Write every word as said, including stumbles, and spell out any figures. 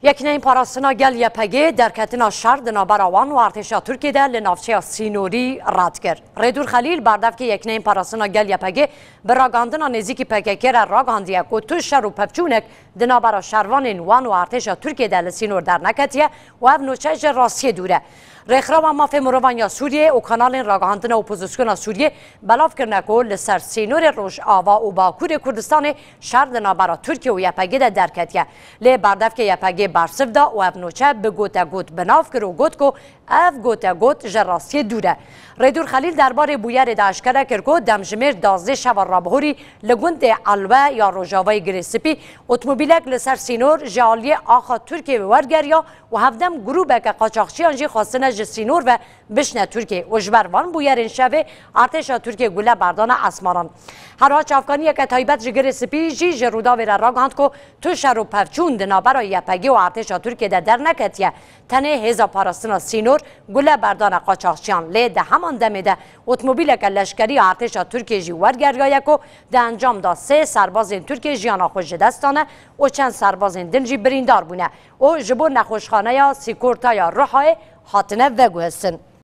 Yekîneyên Parastina Gel Y P G derketina şer di navbera wan û artêşa Tirkiyê de li navçeya sînorî red kir. Rêdûr Xelîl, berdevkê Yekîneyên Parastina Gel Y P G, bi ragihandina nêzîkî P K K re ragihandiye ku tu şer û pevçûnek di navbera şervanên wan û artêşa Tirkiyê de li sînor derneketiye û ev nûçe ji rastiyê dûr e. Rêxirawa Mafê Mirovan ya Sûriyê û kanalên ragihandina opozisyona Sûriyê belav kirine ku li ser sînorê Rojava û Bakurê Kurdistanê şer di navbera Tirkiye û Y P G de derketiye. Lê berdevkê Y P G bersiv da û ev nûçe bi gotegot bi nav kir û got ku ev gotegot ji rastiyê dûr e. Rêdûr Xelîl derbarê bûyerê de eşkere kir ku demjimêr duwazdeh şeva rabihurî li gundê Elwe ya rojavayê Girê Spî, otomobîlek li ser sînor ji aliyê axa Tirkiyê wergeriya û hevdem grûbeke qaçaxçiyan jî xwestine ji sînor ve bişine Tirkiyê û ji ber van bûyerên şevê artêşa Tirkiyê gule berdane esmanan. Herwiha çavkaniyeke taybet ji Girê Spî jî ji Rûdawê re ragihand ku tu şer û pevçûn di navbera Y P G û artêşa Tirkiyê de derneketiye. Tenê hêza parastina sînor gule berdane qaçaxçiyan, lê di heman demê de otomobîleke leşkerî ya artêşa Tirkiyê jî wergeriyaye ku di encam de sê serbazên Tirkiyê jiyana xwe ji dest dane û çend serbazên din jî birîndar bûne û ji bo nexweşxaneya Sîkorta ya Ruhayê hatine veguhestin.